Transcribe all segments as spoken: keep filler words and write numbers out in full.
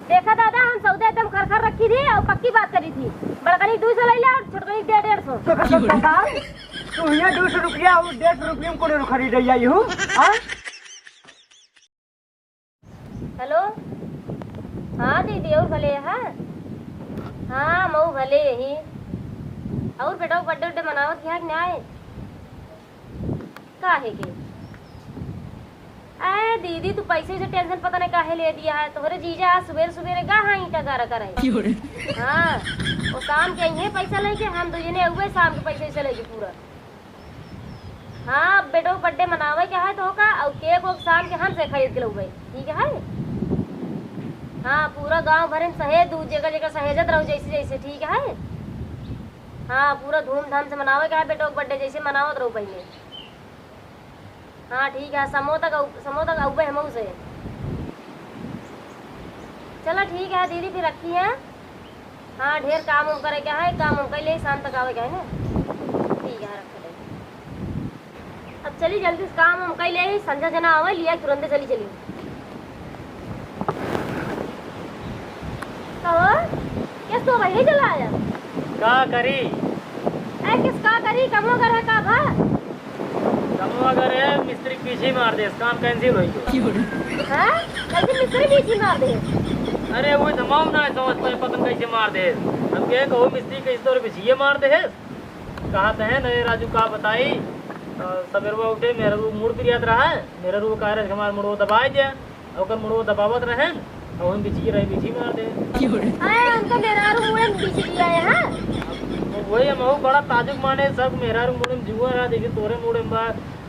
देखा दादा, हम सौदा एकदम खरखर रखी थी और पक्की बात करी थी। बड़कनी दो सौ ले ला और छोटकनी डेढ़, डेढ़ सौ। तो, तो, तो, तो, तू हियाँ दो सौ रुपया और डेढ़ सौ रुपया में कोनो खरीद जाई हूँ, हाँ? हेलो, हाँ दीदी, और भले है? हाँ, मऊ भले यही। और बेटा, बर्थडे उड्डे मनावत यहाँ कि नाहीं? काहे के? अरे दीदी, तू पैसे से टेंशन पता नहीं काहे ले दिया है। तोहरे जीजा आज सुबेर सुबेरे गा हाँ ईंटा गारा करे। क्यों रे? हाँ, वो शाम के अइहे पैसा लेके, हम दो जने अउबे शाम के पैसे से लेके पूरा। हाँ, अब बेटो बर्थडे मनावे के है तो का, और केक वेक शाम के हम से खरीद के लउबे, ठीक है? हाँ, पूरा गांव भरे में सहेज दू, जेकर जेकर सहेजत रहू जैसे जैसे, ठीक है? हाँ, पूरा धूमधाम से मनावे के है बेटो के बर्थडे, जैसे मनावत रहू पहले। हाँ, ठीक है, समोता का, समोता का उबे हमहू से। चलो ठीक है दीदी, फिर रखी है। हाँ, ढेर काम उम करे के है, काम उम कर ले, शाम तक आवे के है ना। ठीक है, रख दे। अब चली जल्दी से काम उम कर ले, संझा जना आवे, लिया तुरंते चली चली। कहो, किस तो वही चला आया? का करी? ए, किस का करी? कमो घर है का भा? कमो घर है, मिस्त्री पीछे मार दे, काम कैंसिल होई गयो। हाँ? कैसे मिस्त्री पीछे मार दे? अरे, वो धमाल ना समझ पाए, पता नहीं कैसे मार दे। हम कहे, कहो मिस्त्री कैसे तोरे पीछे मार दे है? कहा तो है ना, ये राजू का बताई, अ, सबेरवा उठे, मेरा वो मूड़ पिरियात रहा है, मेरा वो कह रहे, हमारा मुड़ो दबाए दे। ओकर मुड़वा दबावत रहेन, और हम बिछी रहे, बिछी मार दे। अरे, उनका मेहरारू मुड़े में बिछी दिया है, हाँ? अब वही हम, वो बड़ा ताजुब माने, सब मेहरारू मुड़े में जुआ रहा, देखिए तोरे मुड़े में बा,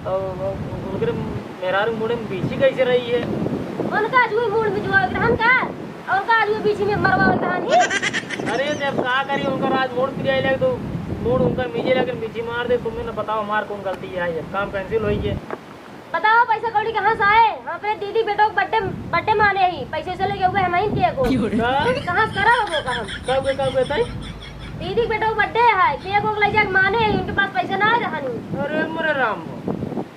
और उनके मेहरारू मुड़े में बिछी कैसे रही है? उनका जुआ मुड़ में जुआ रहन का? और का जुआ बिछी में मरवा रहन ही? अरे, जब का करी, उनका राज मुड़ पिराई लगे तो मुड़ उनका मीजे लगे, बिछी मार दे, तुम्हें ना बताओ हमार कौन गलती है, ये काम कैंसिल होई है। बताओ पैसा कौड़ी कहाँ से आए? हम अपने दीदी बेटो के बर्थडे, बर्थडे माने ही, पैसे से लेके हुए हम ही केक हो। का? कहाँ से करा वो का हम? का हुए, का हुए ताई? दीदी बेटो के बर्थडे है, केक वो ले जाके माने ही, उनके पास पैसे ना आए रहनी। अरे मोरे राम,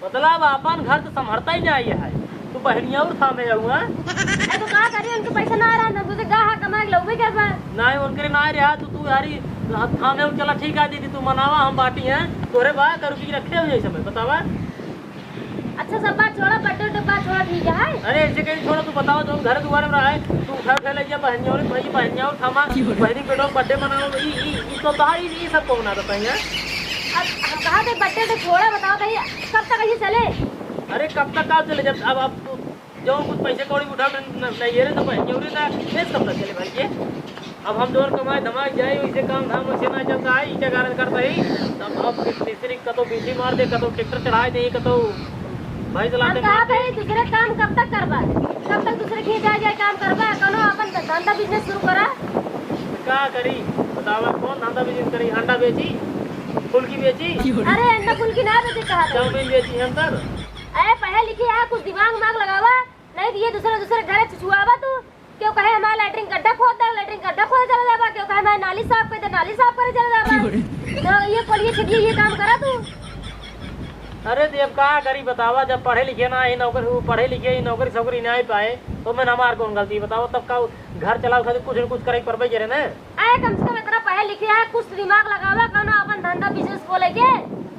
मतलब अपन घर तो संभरता ही नहीं है, तू बहनिया और थामे हुआ। अरे तो का करी, उनके पैसे ना आए रहन, हम सोचे गा हा कमा के लउबे करबा। नहीं, उनके ना आए रहा, तो तू यारी थामे हो, चला ठीक है दीदी, तू मनावा, हम बाटी हैं, तोरे बा, करू की रखे हो ये समय, बतावा। अच्छा, सब बात छोड़ा, बर्थडे उड्डे बात छोड़ा, ठीक है? अरे, ऐसे कैसे छोड़ा, तू बतावा, जो घर दुआरे में रहा है, तू उठा उठा ले जा, बहनिया और भाई, बहनिया और थामा, बहनी बेटो बर्थडे मनाओ, ई, ई, ई तो तार, ई, ई सब कौन आता है यहाँ? अब हम कहा थे बर्थडे उड्डे छोड़ा, बताओ तो ये कब तक ऐसे चले? अरे, कब तक का चले, जब अब, अब तू जो कुछ पैसे कौड़ी उठा में न-, नहीं है रे, तो बहनिया और ना, ये कब तक चले भाई ये? अब हम जोर कमाए धमाए जाए, वैसे काम धाम वैसे ना चलता है, ईंटे गारन करता ही। तब अब मिस्त्री कतो बिजली मार दे, कतो ट्रैक्टर चढ़ाए दे, कतो भैंस हम लाते कहा मार दे। थे, दूसरे काम कब तक करबा? कब तक दूसरे खेत जाए, जाए काम करबा? कोनो अपन धंधा बिजनेस शुरू करा। का करी बतावा, कौन धंधा बिजनेस करी? अंडा बेची, फुल्की बेची? अरे अंडा फुल्की ना बेचे कहा था। चाउमीन बेची हम तर। अरे पढ़े लिखे है, कुछ दिमाग उमाग लगावा, नहीं तो ये दूसरे दूसरे घरे छुछुआवा तू। केहू कहे हमार लैट्रिन गड्ढा खोद दे, लैट्रिन गड्ढा खोदे चला जाबा, केहू कहे हमार नाली साफ कर दे, नाली साफ करे चला जाबा। तो ये कोलिए छिटिए ये काम करा तू। अरे तो अब का करी बतावा, जब पढ़े लिखे ना ही नौकरी, वो पढ़े लिखे ही नौकरी सौकरी ना ही पाए, तो मैं हमार कौन गलती बतावा, तब का घर चलाओ खातिर कुछ न कुछ करे के पड़बे करे ना। अरे कम से कम इतना पढ़े लिखे है, कुछ दिमाग लगावा, कौनो अपन धंधा बिजनेस खोले के।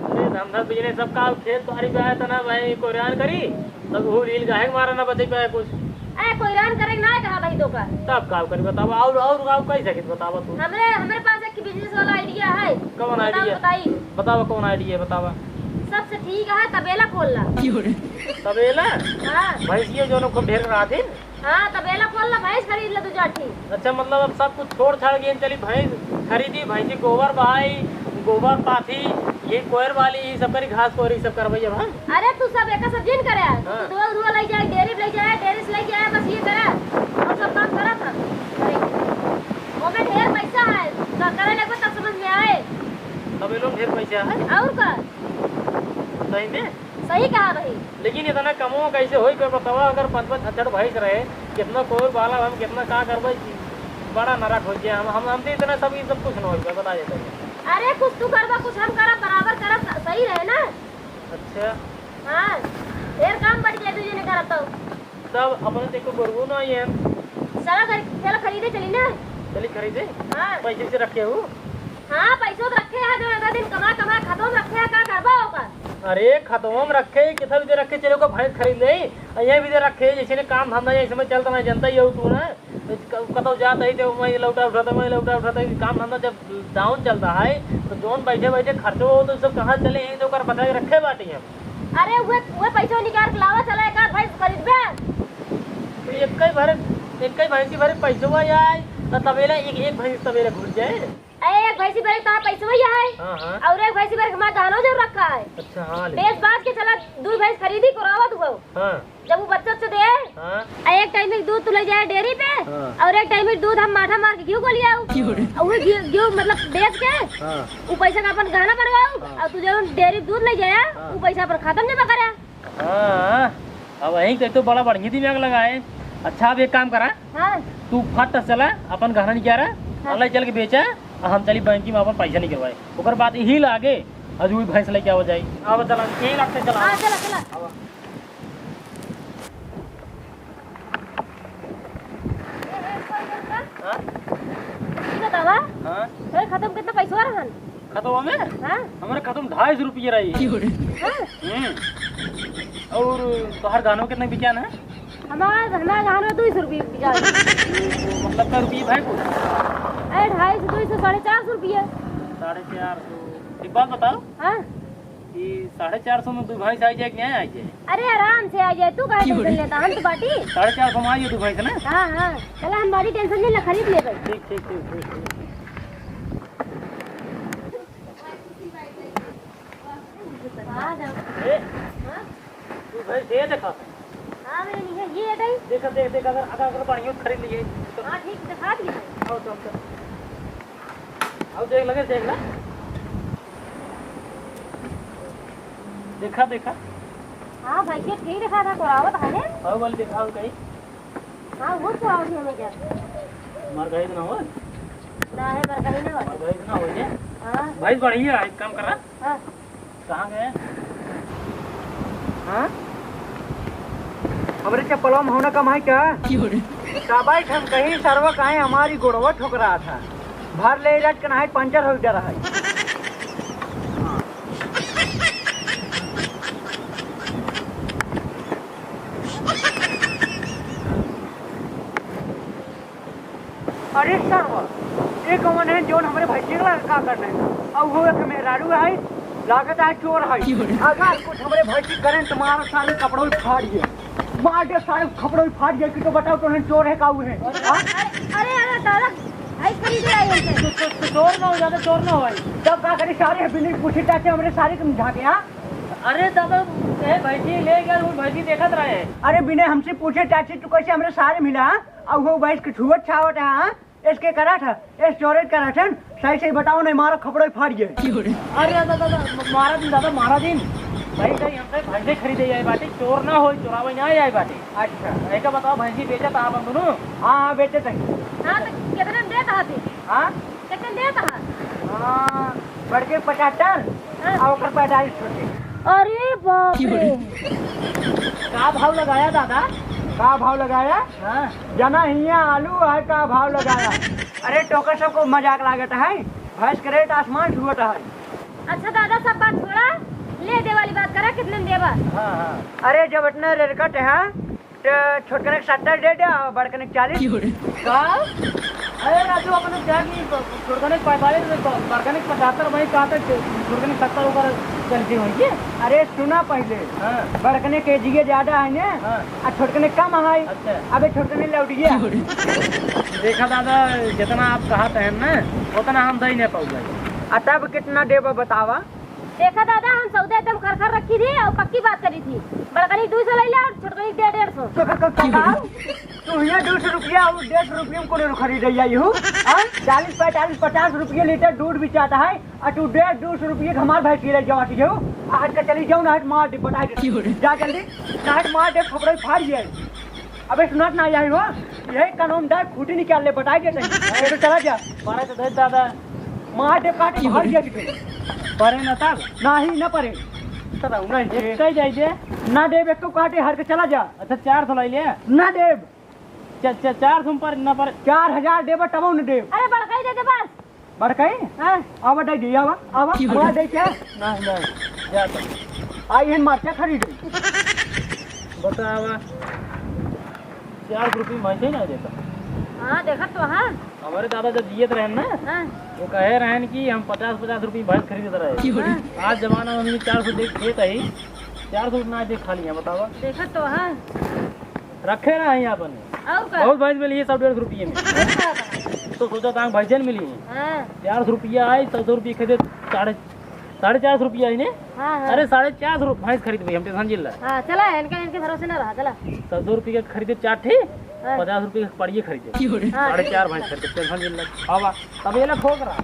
अरे धंधा बिजनेस सब का खेत बाड़ी पे आया था ना भाई, कोरियान करी। तब वो रील काहे के मारा ना बचे पाए कुछ। ए, कोई रान करे ना कहा भाई तो का। तब का करी बतावा, और, और, और कई सकित बतावा तू। हमरे, हमरे पास एक बिजनेस वाला आइडिया है। कौन बताओ, आइडिया? बताई। बतावा कौन आइडिया है, बतावा। सबसे ठीक है तबेला खोल ला। तबेला? हाँ। भैंसिया जो खूब ढेर रहा थी। हाँ, तबेला खोल ला, भैंस खरीद ले दू चार ठी। अच्छा, मतलब अब सब कुछ छोड़ छाड़ के चली भैंस खरीदी, भैंसी गोबर बहाई, गोबर पाथी, ये कोयर वाली, ये सब करी, घास कोरी, ये सब करवाई अब हम। अरे तू सब एक सब जिन करे, हाँ। दूध धुआ ले जाए, डेयरी ले जाए, डेयरी से ले जाए, बस ये करे, हम सब काम करत हम। अरे, ओमे ढेर पैसा है, तो करे लगबे तब समझ में आए। तबेलो में ढेर पैसा है? और का? सही में? सही कहा भाई। लेकिन इतना कमो कैसे होई, कोई बतावा, अगर पाँच पाँच छह छह भैंस रहे, कितना कोयर बाला हम, कितना का करबे, बड़ा नरक हो गया। हम, हम, हमसे इतना सब, ये सब कुछ न होई, बता देते हैं। अरे कुछ तू करबा, कुछ हम करब, बराबर करब, सही रहे ना। अच्छा। हाँ, ढेर काम बढ़ गया तुझे नहीं करब तो। तब अपने देखो गोरबो ना ही है। चला घर, चला ले चली ना। चली खरीदे? हाँ। पैसे से रखे हो? हाँ, पैसो तो रखे है, जो इतना दिन कमा कमा खतम रखे है, का करबा ओकर? अरे, खतम रखे, कितना भी रखे, चलो, ओकर भैंस खरीद ले। और ये भी दे रखे, जैसे ने काम धंधा, जैसे में चलता, मैं जनता ही हूँ तू ना। तो क-, कतौ जात है, तो वहीं लौटा उठाता, वहीं लौटा उठाता, काम धंधा जब down चलता है, तो जौन बैठे बैठे खर्चो हो, तो सब कहाँ चले हैं, तो ओकर बचा के रखे बाटी हम। अरे, उहे, उहे पैसो निकाल के लावा, चला एक आध भैंस खरीदबे। तो एक ही भरे, एक ही भैंसी भरे पैसवा आए, तो तबेला एक, एक भैंस तबेला घुस जाए। अरे, एक भैंसी भरे तो पैसवा ही है। हाँ, हाँ। और एक भैंसी भरे हमारा गहनो जो रखा है। अच्छा, हाँ, ले। बेच बाच के चला, दो भैंस खरीदी, कोरावा तू हो। हाँ। जब वो बच्चा से दे, हाँ। आ एक टाइम में दूध तू ले जाए डेयरी पे, हाँ। और एक टाइम में दूध हम माठा मार के घी को ले आओ। क्यों रे? और वो घी, घी मतलब बेच के, हाँ। वो पैसा का अपन गहना बनवाओ, हाँ। और तू जो डेयरी दूध ले जाए, हाँ। वो पैसा अपन खाता में जमा करे। हाँ, अब वहीं के तो बड़ा बढ़िया दिमाग लगाए। अच्छा, अब एक काम करा, हाँ। तू फट चला, अपन गहना निकारा, हाँ। और ले चल के बेचा, और हम चली बैंक में अपन पैसा निकलवाए। ओकर बाद यही लागे, आज वही भैंस लेके आवा जाए। आवा चला, यही लागते चला। हाँ, चला, चला। आवा। हाँ? ई बतावा, हाँ? तोरे खाता में कितना पैसा रहन? खतवा में? हाँ? हमारे खाता में ढाई सौ रुपये रही। हाँ? हम्म। और तोहर गहनवा कितना बिकान है? हमार, हमार गहनवा दो सौ रुपये बिकान। मतलब, कै रुपये भाई को? अरे, ढाई सौ, दो सौ, साढ़े चार सौ रुपये। साढ़े चार सौ। एक बात बताओ। हाँ? ई साढ़े चार सौ में दो भैंस आई जाए कि नहीं आई जाए? अरे, आराम से आई जाए, तू काहे tension लेता, हम तो बाटी। साढ़े चार सौ में आई है दो भैंस ना? हाँ, हाँ, चला, हम बाटी, tension नहीं ला, खरीद ले भाई। ठीक, ठीक, ठीक, ठीक, ठीक। आ जा। ए, हाँ? तू भैंस ये देखा। हाँ, मैंने नहीं है, ये है भाई। देखा, देख, देख, अगर, अगर, अगर बढ़िया खरीद लिए। हाँ, ठीक, दिखा दिए। आओ, चल, चल। आओ, देख लगे, देख ना। देखा, देखा। हाँ भाई, ये ठीक दिखा था, कोरावत है ने? आओ, बोल, दिखाओ कहीं। हाँ, वो तो आओ, हमें क्या? मर गई तो ना हो? ना है, मर गई ना हो। मर गई तो ना हो ये? हाँ। भाई, बढ़िया है, एक काम करा। हाँ। कहाँ गए? हाँ? हमरे चप्पलवा में होना कम है क्या? का बैठ हम कहीं सरवा काहे हमारी गोड़वा ठोकरा था। भर ले इलाज के नाहीं पंचर हो जा रहा है। अरे सरवा, ये कौन है जौन हमरे भैंसिया का लड़का कर रहे हैं? अब वो एक मेहरारू है, लागत है चोर है। अगर कुछ हमरे भैंसी करें तो मारो सारे कपड़ों फाड़ दिए, मार दे सारे कपड़ों फाड़ दिए कि तो बताओ तो चोर है का वो है? हाँ? अरे, अरे, दादा, भाई खरीदे आई हमसे। तो, तो, तो चोर ना हो, ज्यादा चोर ना हो भाई। तब का करी सारे बिना पूछे चाचे हमरे सारे तुम झाके, हाँ? अरे दादा, ए भैंसी ले गया, वो भैंसी देखत रहे। अरे बिना हमसे पूछे चाचे तू कैसे हमरे सारे मिला, हाँ? और वो भैंस के छुअत छावत है, हाँ? इसके करा था, इस चोरे करा था, सही सही बताओ, नहीं मारो खपड़ो ही फाड़ गए। अरे दादा, दादा, मारा दिन, दादा, मारा दिन। भाई, कहीं हमसे भैंसे खरीदे आए बाटे, चोर ना होई, चोरावे ना आए बाटे। अच्छा। ऐसा बताओ, भैंसी बेचत आप हम दोनों? हाँ, हाँ, बेचत है। हाँ, तो कितने में देत हती? हाँ? कितने में देत हती? हाँ, बड़के पचहत्तर, हाँ। और ओकर पैंतालीस छोटे। अरे बाप रे। का भाव लगाया दादा? का भाव लगाया? हाँ। जना हिया आलू है, का भाव लगाया? अरे टोका सबको मजाक लागत है, भैंस के रेट आसमान छुअत है। अच्छा दादा, सब बात छोड़ा, ले दे वाली बात करा, कितने में देबा? हाँ, हाँ। अरे जब इतना रेट कट है, तो छोटकने के सत्तर दे दे और बड़कने के चालीस। का? अरे राजू, अपने क्या कि छोटकने के पैंतालीस, बड़कने के पचहत्तर, वही कहा था कि छोटकने के सत्तर ऊपर चलती होंगी। अरे सुना पहले, हाँ। बड़कने के जी ज्यादा है ना, हाँ। आ छोटकने कम है। अच्छा। अबे छोटकने लौट गया। देखा दादा, जितना आप कहत हैं ना, उतना हम दे नहीं पाऊंगा। आ तब कितना देबा बतावा? देखा दादा, हम सौदा एकदम खरखर रखी थी और पक्की बात करी थी। बड़कनी दो सौ ले ले और छोटकनी डेढ़, डेढ़ सौ। तो, तो, तो, तो, तू हियाँ दो सौ रुपया और डेढ़ सौ रुपया में कोनो खरीद आई हो? हाँ? चालीस, पैंतालीस, पचास रुपया लीटर दूध बेचाता है और तू डेढ़, दो सौ रुपया के हमार भैंस गिरे जावा थी हो? आज का चली जाओ ना, आज मार दे, बताई दे। जा जल्दी, ना आज मार दे, खपड़े फाड़ जाए। अबे सुनात ना आई हो, यही कानून दार खूंटी निकाल ले, बताई दे नहीं। ये तो चला जा। मारा तो दे दादा। मार दे काट के भाग गया किथे। परे ना तब? नाही ना परे। तब नहीं दे। एक कई जाई दे। ना देब, एक तो काटे हर के चला जा। अच्छा, चार सौ लाई ले। ना देब। चा-, चा-, चार सौ पर ना पर। चार हजार देबा तबो न देब। अरे बड़कई दे दे बस। बड़कई? हाँ। आवा दे दी, आवा, आवा, आवा दे क्या? नहीं, नहीं, जा तो। आई है मरचा खरीदे। बतावा, चार सौ रुपये में ही ना देता। हाँ, देखत तो हाँ। हमारे दादा जब जियत रहे ना, हाँ। वो कहे रहे कि हम पचास पचास रुपये भैंस खरीदत रहे। हाँ। आज जमाना में हमने चार सौ देख देता ही, चार सौ ना देख खा लिया, बतावा। देखत तो हाँ। रखे ना ही अपन। और का? बहुत भैंस मिली है सौ डेढ़ सौ रुपये में। और का बा? तो सोचा था भैंस मिली है। हाँ। चार सौ रुपया आई, सौ सौ रुपये खरीदे, साढ़े, साढ़े चार सौ रुपया आई ने। हाँ, हाँ। अरे साढ़े चार सौ रुपये भैंस खरीद भाई, हम टेंशन जिल्ला। हाँ, चला, इनके, इनके भरोसे ना रहा, चला। सौ सौ रुपये के खरीदे चार ठे, हाँ। पचास रुपये के पड़िए खरीदे। हाँ, साढ़े ठीक चार है। भैंस खरीदे, टेंशन जिल्ला। आवा, तब ये ला ठोक रहा।